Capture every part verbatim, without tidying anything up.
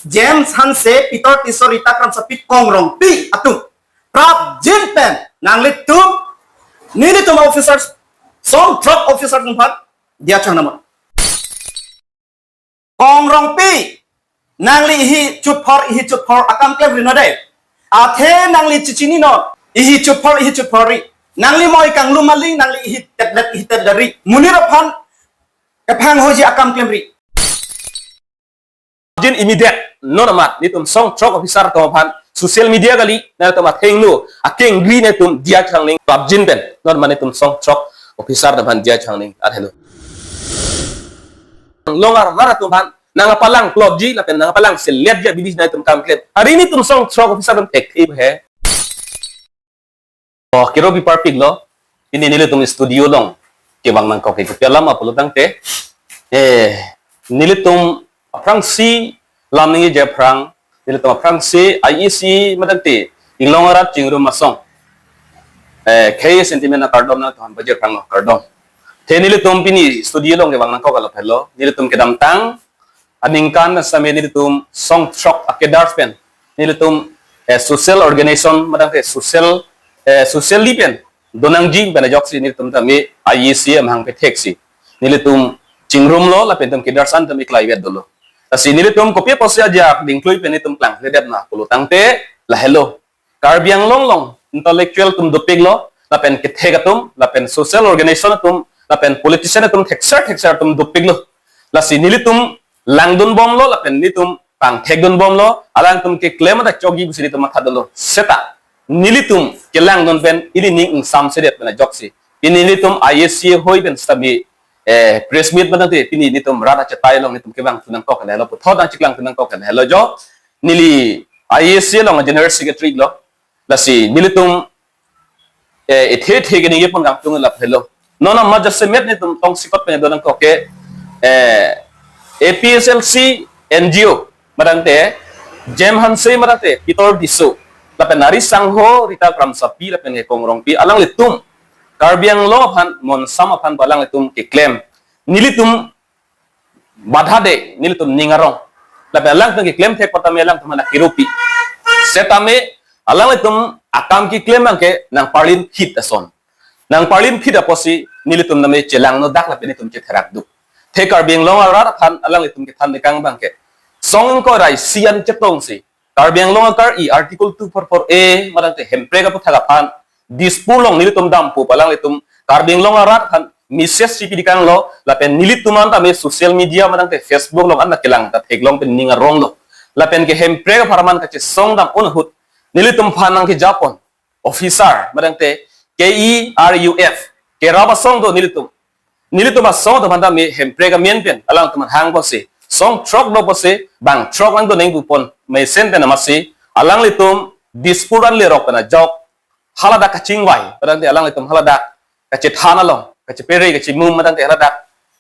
James Hanse, Peter Tisso, Rita Kramsapi, Kong Rongpi atum prapjin pen nanglitum, nelitum officers, song throk officer atum aphan diya chang nang ma? Kong Rongpi, nangli ihi chutphor, ihi chutphor akam klemri non dei. Athe nangli chichininon, ihi chutphor, ihi chutphorri. Nangli moi kanglum aling, nangli ihi tetlet, ihi tetletri. Monit aphan kephang hoji akam klemri. Jin immediate, non amat, nelitum song throk officer atum aphan social media kali, nangtum athengno akengri nangtum diya chang nang, prapjin pen, non amat nelitum song throk officer atum aphan diya chang nang, athe lo. Longar var atum aphan nangpalang plotji lapen nangpalang seletji abidi nangtum kam klem. Ari nelitum song throk officer atum thekthe he. Oh, kiro bi parpik lo. Pini nelitum studio along kevang nangkok ke kopi alam ma pulo tangte, eh, nelitum aphrangsi lam ningjeji aphrang, nelitum aphrangsi I E C ma tangte Inglong arat chingrum asong, eh, khei sentiment akardom nangtum aphan pajir aphrang lo, kardom. Te nelitum pini studio along kevang nangkok alap helo, nelitum kedamtang aningkan sitame nelitum song throk akedars pen, nelitum, eh, social organization ma tangte social, eh, socially pen donangji pen ajoksi nelitum tame I E C amahang petheksi nelitum chingrumlo lapen nelitum kedars an tame klaivet dolo. Lasi nelitum kopi apotsi ajak dingklui pen nelitum klangledet ma pulo tangte lahelo. Karbi Anglong along intellectual atum dopiklo, lapen kethek atum, lapen social organization atum, lapen politician atum, thekser thekser atum dopiklo. Lasi nelitum langdunbomlo, lapen nelitum pangthekdunbomlo, alangtum keklem adak chokji pusi nelitum matha dolo. Seta nelitum kelangdun pen ili ning ingsamsedet pen ajoksi, pini nelitum I E C ahoi pen sitame, eh, press meet ma tangte pini nelitum rat achetai along nelitum kevang thu nangkok ke lahelo, puthot nangcheklang thu nangkok ke lahelo jo. Neli I E C along general secretary lo. Lasi nelitum, eh, ethe ethe keningje pon kangtung alap helo. Non amat jasemet nelitum tongsekot pen do nangkok ke, eh, A P H L C N G O ma tangte James Hanse ma tangte Peter Tisso, lapen Ari Sangho, Rita Kramsapi, lapen ke Kong Rongpi, alanglitum Karbi Anglong aphan, monsam aphan alanglitum keklem. Nelitum badha de, nelitum ning arong. Lapen alangtum keklem thek patame alangtum aphan kirupi. Setame alanglitum akam keklem abangke nangparlinphit ason. Nangparlinphit apotsi nelitum tame chelangno dak lapen nelitum chetherak duk. The Karbi Anglong arat aphan alanglitum kethan dekang abangke, song ingkoi ra isi an chetongsi Karbi Anglong akar-i Article two four four A ma tangte Hemprek aputhak aphan Dispur along nelitum dampo pu alanglitum Karbi Anglong arat aphan message si pidikanglo, lapen nelitum an tame social media ma tangte Facebook along an kelang ta theklong pen ning aronglo. Lapen ke Hemprek apharman kachesong dam un ahut nelitum aphan nangkejapon officer ma tangte K E R U F, kerap asong do nelitum. Nelitum asong atum aphan tame Hemprek amen pen alangtum aphan hang apotsi, song throk do apotsi bang throk lang do neng pupon mesen pen amatsi, alanglitum Dispur an lerok pen ajok haladak kachingvai, ma tangte alanglitum haladak kachethan along, kachepere, kachemum ma tangte haladak,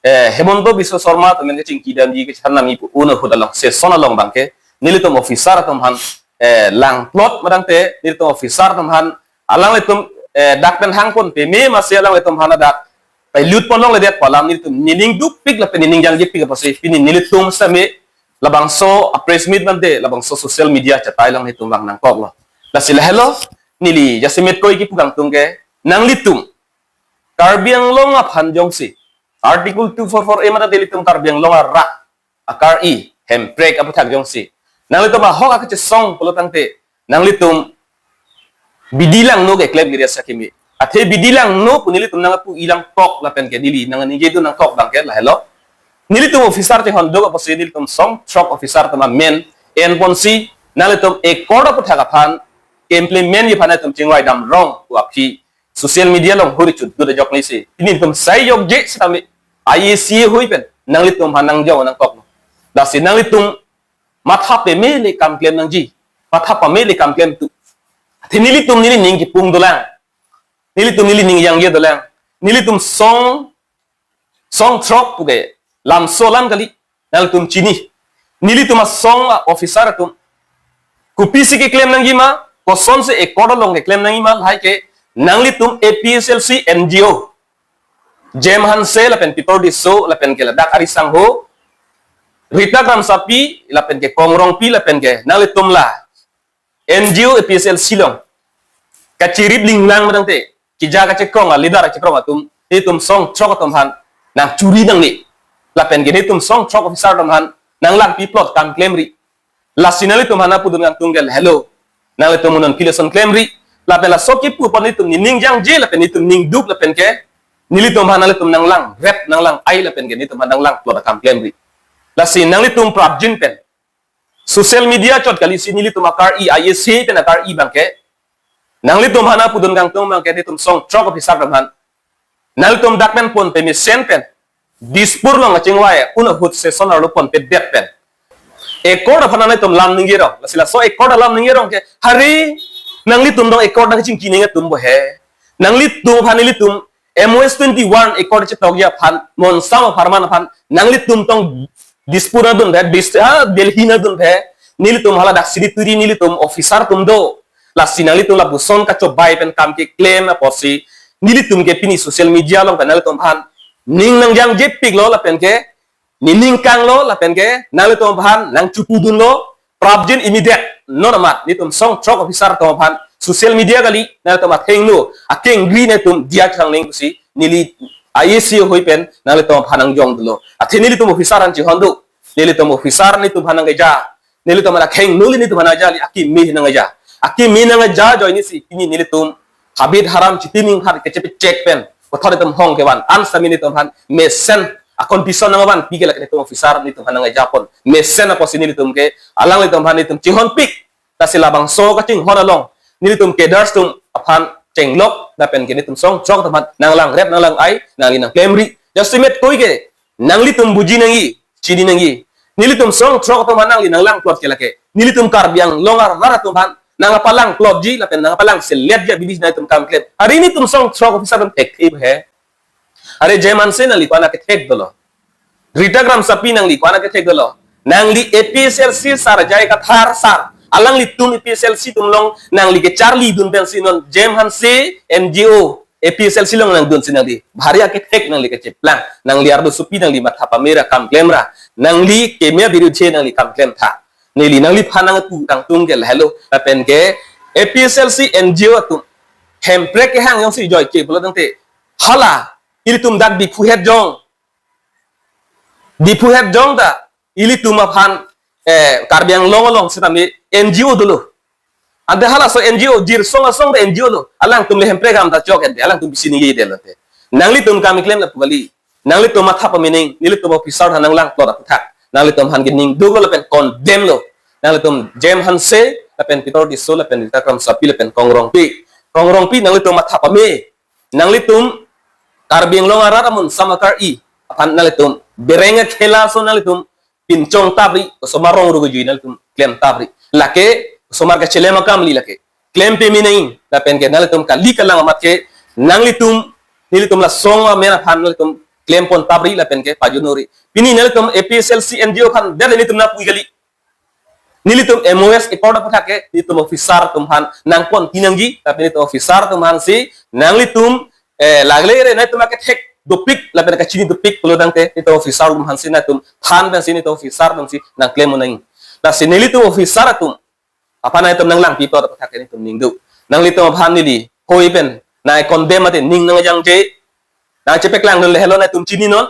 eh, Himanta Biswa Sarma atum amen kachingki damji kachethan nami pu un ahut along, session along abangke nelitum officer atum aphan, eh, langplot ma tangte nelitum officer atum aphan alanglitum, eh, dak pen hangpon peme amatsi alanglitum aphan dak pailut pon longledet pu alam nelitum nening dukpik lapen nening jangjepik apotsi pini nelitum sitame labangso a-press meet ma tangte labangso social media achetai along nelitum vang nangkoklo. Lasi lahelo, neli jasemet koi kipu kangtung ke, nanglitum Karbi Anglong aphan jongsi Article two four four A ma tangte ilitum Karbi Anglong arat akar-i Hemprek aputhak jongsi nanglitum ahok akachesong pulo tangte, nanglitum bidi langno keklem giri asa kimi. Athe bidi langno pu nelitum nangpu-i langkok lapen ke neli nangningjedun nangkok abangke lahelo. Nelitum officer chinghon duk apotsi nelitum song throk officer atum amen enponsi nanglitum accord aputhak aphan implement ji aphan nangtum chingvai dam rong pu aphi social media along huri chut dut ajok nisi. Pini nelitum sai jokje sitame I A C hui pen nanglitum aphan nangjong nangkok. Lasi nanglitum matha peme le kam klem nangji. Matha pame le kam klem tu. Athe nelitum neli ning kipung dolang. Nelitum neli ning jangje dolang. Nelitum song, song throk puke lamso alam kali. Nanglitum chini. Nelitum asong a-officer atum kopisi keklem nangji ma, kosonsi accord along keklem nangji ma, lahai ke nanglitum A P H L C N G O, James Hanse lapen Peter Tisso lapen ke ladak Ari Sangho, Rita Kramsapi lapen ke Kong Rongpi lapen ke nanglitum la N G O A P H L C along kachirip linglang madang te, keja kachekong a leader kachekong atum, netum song throk atum aphan nangchuri nangne, lapen ke netum song throk officer atum aphan nanglangpi plot kam klemri. Lasi nanglitum aphan pudun kangtung ke lahelo. Nanglitum non pileson klemri. Lapen laso kipu apot netum nening jangje lapen netum ning duk lapen ke nelitum aphan nanglitum nanglangrep nanglang-ai lapen ke netum aphan nanglang plot akam klemri. Lasi nanglitum prapjin pen social media chot kali si nelitum akar-i, I A C pen akar-i abang ke, nanglitum aphan pudun kangtung abang ke netum song throk officer atum aphan nanglitum dak pen pon pemesen pen Dispur along kachingvai un ahut session arlo pon pedet pen accord aphan nanglitum lam ningje rong. Lasi laso accord alam ningje rong ke, hari nanglitum tong accord nangchingki ningje atum bo he. Nanglitum aphan nelitum M O S twenty-one accord chetokji aphan, Monsam apharman aphan nanglitum tong Dispur adun phe, Dis-, ha, Delhi adun phe, nelitum hala dak sirituri nelitum officer atum do. Lasi nanglitum lapuson kachobai pen kam keklem apotsi nelitum ke pini social media along pen nanglitum aphan ning nangjangje piklo lapen ke nening kanglo lapen ke nanglitum aphan nangchupudunlo, prapjin immediate non amat netum song throk officer atum aphan social media kali, nanglitum athengno akengri netum diya chang neng pusi neli I A C ahoi pen nanglitum aphan nangjong dunlo. Athe nelitum officer an chihon do, nelitum officer netum aphan nangkeja, nelitum aphan akheng nuli netum aphan ajali akimi nangkeja. Akimi nangkeja ajoine si pini nelitum habit haram chitiming har kechepechek pen kothor netum hong kevan an sami netum aphan mesen a condition nangvanpi ke lake netum officer netum aphan nangkeja pon mesen apotsi nelitum ke alanglitum aphan netum chihonpik. Lasi labangso kachinghon along nelitum cadres atum aphan chenglok lapen ke netum song throk atum aphan nanglangrep nanglang-ai nangli nangklemri. Jasemet koi ke nanglitum buji nangji, chini nangji. Nelitum song throk atum aphan nangli nanglang plot ke lake nelitum Karbi Anglong arat atum aphan nangpalang plotji lapen nangpalang seletji abidi nanglitum kam klem. Hari netum song throk officer atum thekthe he. Hari Jem Hanse nangli ko-an akethek dolo. Rita Kramsapi nangli ko-an akethek dolo. Nangli A P H L C sar J I Kathar sar, alanglitum A P H L C atum along nangli kecharlidun pensi non Jem Hanse N G O A P H L C along nangdunsi nangli bhari akethek nangli kacheplang. Nangli arlosopi nangli matha pamera kam klemra. Nangli keme abirudhe nangli kam klemtha. Neli nangliphan nangpu kangtung ke lahelo lapen ke A P H L C N G O atum Hemprek kehang jongsi joike pulo tangte, hala ilitum dak Diphu het jong, Diphu het jong ta ilitum aphan, eh, Karbi Anglong along sitame N G O dolo. Ante halaso N G O, Jirsong asong ta N G O lo. Alangtum le Hemprek kam ta chok ente, alangtum bisi ningje detlo te. Nanglitum kam keklem lapu kali. Nanglitum matha pamening, nelitum officer aphan nanglang plot aputhak nanglitum aphan ke ning duklo lapen condemn lo. Nanglitum Jem Hanse lapen Peter Tisso lapen Rita Kramsapi lapen Kong Rongpi. Kong Rongpi nanglitum matha pame. Nanglitum Karbi Anglong arat amun sama kar-i aphan nanglitum bereng khela ason nanglitum pinchong tapri, osomar rong rugu jui nanglitum klem tapri. Lake osomar kachelem akam li lake. Klem peme nang lapen ke nanglitum kali kalang amat ke nanglitum nelitum la song amen aphan nanglitum klem pon tapri lapen ke pajunori. Pini nanglitum A P H L C N G O aphan det nelitum nangpui kali. Nelitum M O S accord aputhak ke nelitum officer atum aphan nangponpi nangji, tapi nelitum officer atum aphansi nanglitum, eh, lagle re nangtum akethek dopik lapen kachini dopik pulo tangte nelitum officer atum aphansi nangtum than pensi nelitum officer atumsi nangklem nang. Lasi nelitum officer atum aphan nangtum nanglangpi plot aputhak ke nelitum ning duk. Nanglitum aphan neli hoi pen nang condemn mate ning nangjangje. Nangchepeklang dun le helo nangtum chini non.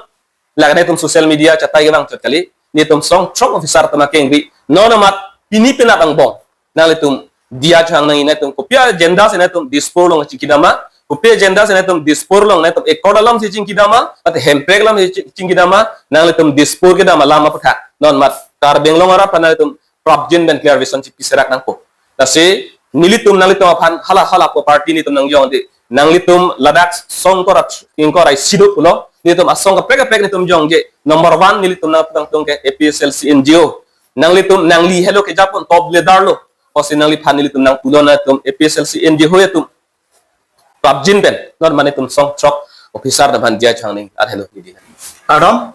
Lake nangtum social media chatai kevang chot kali. Nelitum song throk officer atum akengri. Non amat pini penap angbong nanglitum diya chang nang nangtum kopi agenda si nangtum Dispur along chingki dam ma. Kopi agenda si nangtum Dispur along nangtum accord alam si chingki dam ma. Mate Hemprek alam si chingki dam ma. Nanglitum Dispur kedam alam aputhak non amat Karbi Anglong arat aphan nangtum prapjin pen clarification chipi serak nangpo. Lasi nelitum nanglitum aphan hala hala ko party nelitum nangjong di. Nanglitum ladak song korat ingkor ai siduk pulo. Nelitum asong kaprek kaprek nelitum jongje. Number one nelitum nangputang tung ke A P H L C N G O. Nanglitum nangli helo ke japon top leader lo. Kosi nangliphan nelitum nangpulo nangtum A P H L C N G O atum prapjin pen non mane tum song throk officer atum aphan diya chang ning at helo nidi. Kardom,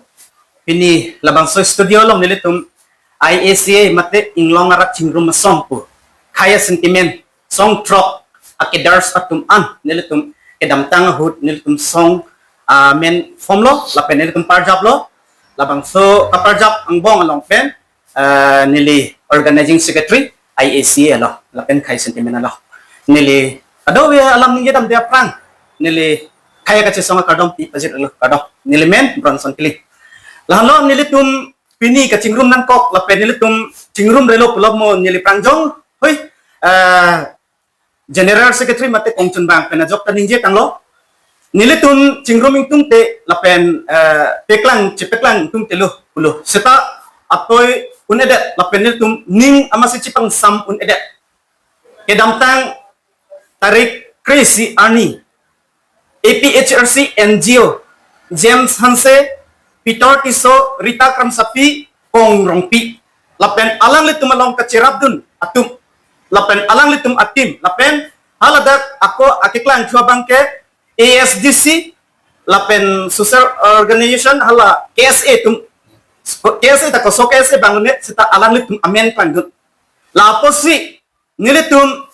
pini labangso studio along nelitum I A C A mate Inglong arat chingrum asong pu khaya sentiment song throk a cadres atum an nelitum kedamtang ahut nelitum song, ah, men form lo lapen nelitum parjap lo. labangso kaparjap angbong along pen, eh, neli organizing secretary I A C A alo, lapen Khei Sentiment alo. Neli kadokave alam ningje damde aphrang, neli khei kachesong akardom pi pajirlo, kardom. Neli men Bronson Killing. Lahenlo nelitum pini kachingrum nangkok, lapen nelitum chingrumrelo pulo mo neli prangjong, hoi, eh, General Secretary mate kongchunbang pen ajok ta ningje tanglo. Nelitum chingrum ingtungte lapen, eh, peklang, chepeklang ingtungte lo pulo. Seta atoi un-edet lapen nelitum ning amatsi chepangsam un-edet. Kedamtang tarik kre-isi arni A P H L C N G O, James Hanse, Peter Tisso, Rita Kramsapi, Kong Rongpi, lapen alanglitum along kacherapdun atum, lapen alanglitum a-team, lapen haladak ako akeklangthu abangke A S D C, lapen social organization hala K S A atum, K S A ta koso K S A bang ne seta alanglitum amen klangdun. Lapusi nelitum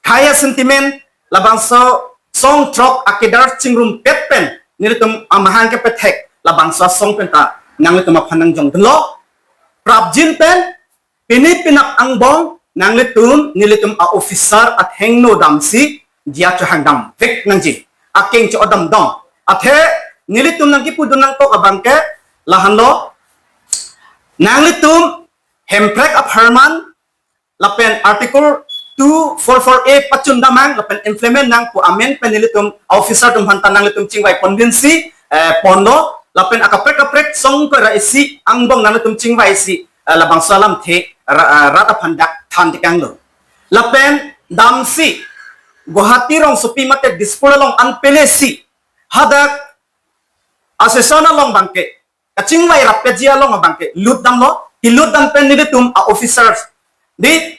Khei Sentiment labangso song throk akedar chingrumpet pen nelitum amahang kepethek labangso asong pen ta nanglitum aphan nangjongdunlo. Prapjin pen pini penap angbong nanglitum nelitum a-officer athengno damsi diya chohang damvek nangji, akeng cho-o damdam. Athe nelitum nangkipudun nangkok abangke lahenlo, nanglitum Hemprek apharman lapen Article two four four A pachun damnang lapen implement nang pu amen pen nelitum officer atum aphan ta nanglitum chingvai ponbinsi, eh, ponlo, lapen akaprek kaprek song ingkoi ra isi angbong nanglitum chingvaisi, eh, labangso alamthe ra-, eh, rat aphan dak than tekanglo. Lapen damsi Guwahati rongsopi mate Dispur along an pelesi hadak a-session along abangke kachingvai rappetji along abangke lut damlo, ilut dam pen nelitum a-officers di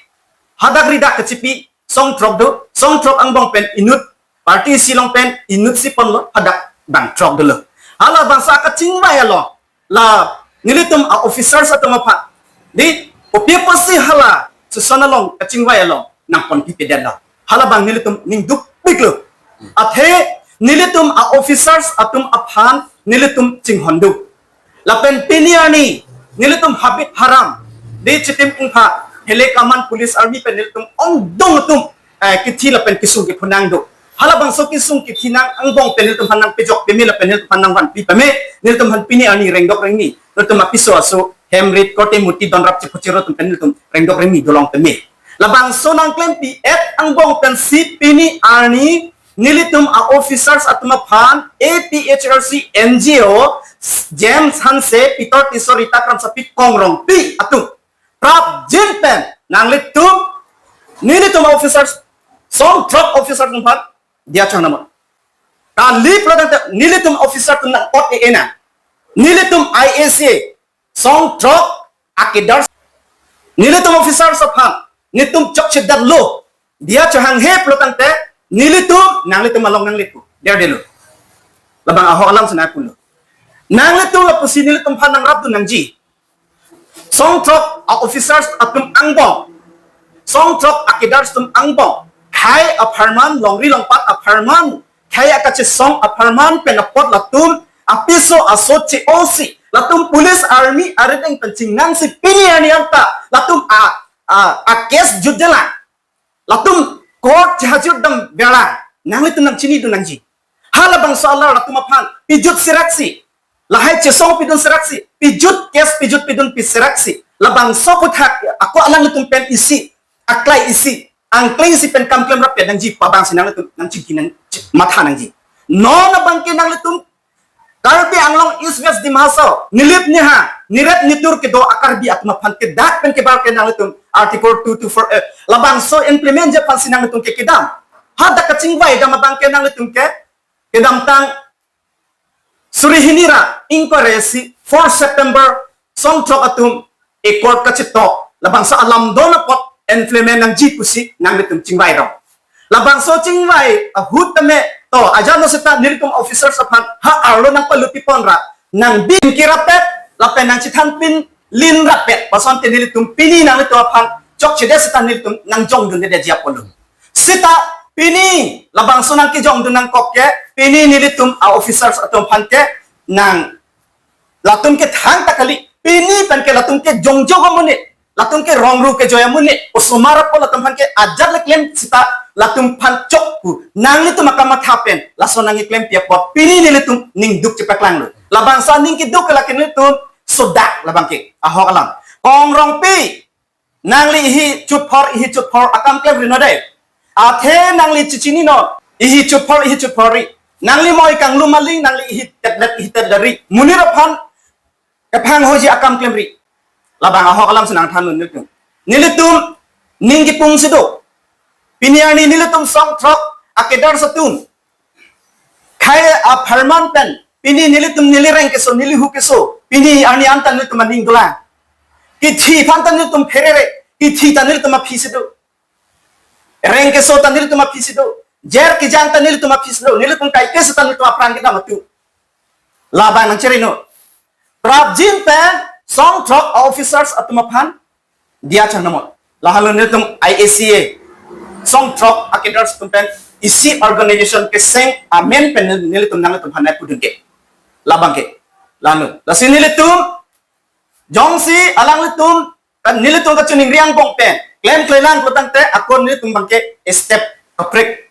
hadak ridak kachipi song throk do, song throk angbong pen inut party isi along pen inutsi ponlo, hadak bang throk dolo. Halabangso akachingvai along la nelitum a-officers atum aphan di kopi apotsi hala session along kachingvai along nangponpipedetlo. Halabang nelitum ningdukpiklo. Athe nelitum a-officers atum aphan nelitum chinghonduk. Lapen pini arni nelitum habit haram di chitim ingpha hele kaman police army pen nelitum ongdung atum, eh, kithi lapen kisung kiphunang do. Halabangso kisung kithi nang angbong pen nelitum aphan nangpejok peme lapen nelitum aphan nangvanpi peme, nelitum aphan pini arni rengdok rengni, nelitum apiso aso hem rit korte murti donrap chepho chero atum pen nelitum rengdok rengni dolong peme. Labangso nangklempi-et angbong pensi pini arni nelitum a-officers atum aphan A P H L C N G O, James Hanse, Peter Tisso, Rita Kramsapi, Kong Rongpi atum prapjin pen nanglitum nelitum a-officers, song throk officers atum aphan diya chohang damnon. Kali pulotangte nelitum officer atum nang-ot e-e nang. Nelitum I A C A song throk akedar nelitum officers aphan nelitum chokchedetlo, diya chohanghe pulotangte nelitum nanglitum along nanglitum derdelo. Labang ahok alam sena pulo. Nanglitum lapusi nelitum aphan nangrapdun nangji. Song throk a-officers atum angbong, song throk akedar atum angbong, khei apharman, longri longpat apharman, khei akachesong apharman pen apot latum apiso aso che-osi, latum police army arideng pen chingnangsi pini arni anta latum a, a, a-case jutjelang, latum court chehajut damverlang, nanglitum nangchinidun nangji. Halabangso alar latum aphan pijut siraksi, lahai chesong pidun siraksi, pijut case pijut pidunpi siraksi, labangso aphuthak ako alanglitum pen isi, aklai isi, angkleng isi pen kam klemrappet nangji pu abangsi nanglitum nangchingki nang matha nangji. Non abangke nanglitum Karbi Anglong East West Dima Hasao, Nilip Niha, Niret Nitur kedo a-Karbi atum aphan kedak pen kebar ke nanglitum Article two two four A labangso implement ji aphansi nanglitum ke kedam. Hadak kachingvai dam abangke nanglitum ke kedamtang suri hini ra ingkoi ra isi four September song throk atum accord kachetok, labangso alam don apot implement nangji pusi nanglitum chingvai rong. Labangso chingvai ahut tame to ajano seta nelitum officers aphan ha arlo nangpaluti ponra, nangbin kirappet lapen nangchethan pinlin rappet pu asonte nelitum pini nanglitum aphan chokchedet seta nelitum nangjongdundedetji apotlo. Seta pini labangso nangkejongdun nangkok ke pini nelitum a-officers atum aphan ke nang Latum ke thangta kali. Pini pen ke latum ke jongjok amonit, latum ke rongru kejoi amonit, osomar apot latum aphan ke ajat le klem sita latum aphan chok pu. Nanglitum akamatha pen lason nangkeklem pi apot pini nelitum ning duk chepaklanglo. Labangso aning keduk ke lake nelitum sodak labang ke. Ahok alam. Kong Rongpi, nangli ihi chutphor, ihi chutphor akam klemri non dei. Athe nangli chechini non, ihi chutphor, ihi chutphor ri. Nangli moi kanglum aling, nangli ihi tetlet, ihi tetlet ri. Monit aphan kephang hoji akam klemri. Labang ahok alam si nangthan non nelitum. Nelitum ning kipung si do. Pini arni nelitum song throk akedars atum khei apharman pen pini nelitum neli reng keso, neli hu keso, pini arni anta nelitum aning dolang. Kithi aphan ta nelitum pherere, kithi ta nelitum aphi si do. Reng keso ta nelitum aphi si do. Jer kejang ta nelitum aphi si do. Nelitum kai keso ta nelitum aphrang kedam atum. Labang nangchiri non. Prapjin pen song throk officers atum aphan diya chang namot. Lahelo nelitum I A C A song throk akedars atum pen isi organization keseng amen pen nelitum nanglitum aphan nangpudun ke. Labang ke. Lanu. Lasi nelitum jongsi alanglitum kan nelitum kachiningri angbong pen klemklelang pulotangte akon nelitum abang ke step kaprek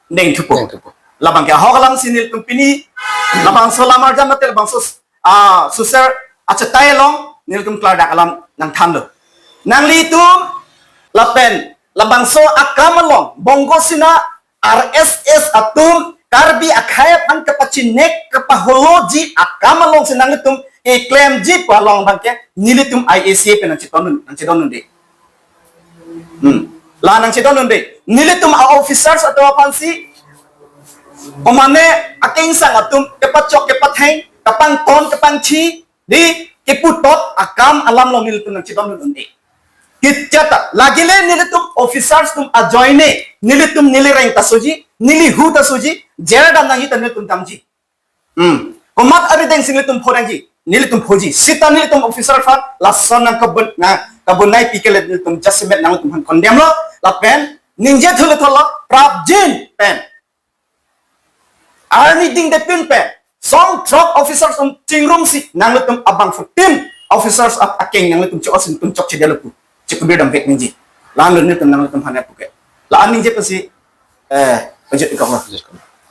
neng thupo. Neng thupo. Labang ke ahok alam si nelitum pini labangso lamar jam mate labangso, ah, suser achetai along nelitum klardak alam nangthanlo. Nanglitum lapen labangso akam along Bongo Sena R S S atum Karbi akhei aphan kapachinek kapaholoji akam along si nanglitum keklemji pu along abang ke nelitum I A C A pen nangchedon, nangchedon un dei. Hmm. La nangchedon un dei. Nelitum a-officers atum aphan si omane akengsang atum kepachok kepatheng, kapangton kapangthi, dei, keputot akam alam along nelitum nangchedon un dei. Kichat ta lagile nelitum officers atum ajoine nelitum neli reng ta soji, neli hu ta soji, jer dam nangji ta nelitum damji. Hmm. Komat arideng si nelitum phodangji, nelitum phoji. Sita nelitum officer aphan lason nangkabun, nangkabun nai pi ke le nelitum jasemet nanglitum aphan condemn lo, lapen ningje thule tholo, prapjin pen arni dingde pin pen song throk officers atum chingrum si nanglitum abang fourteen officers a-, akeng nanglitum cho-os si nelitum chokchedetlo pu chikubir dam vek ningje. Lanu nelitum nanglitum aphan nangpu ke. La-an ningje pensi, eh, pajut ikoklo.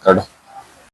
Kardom.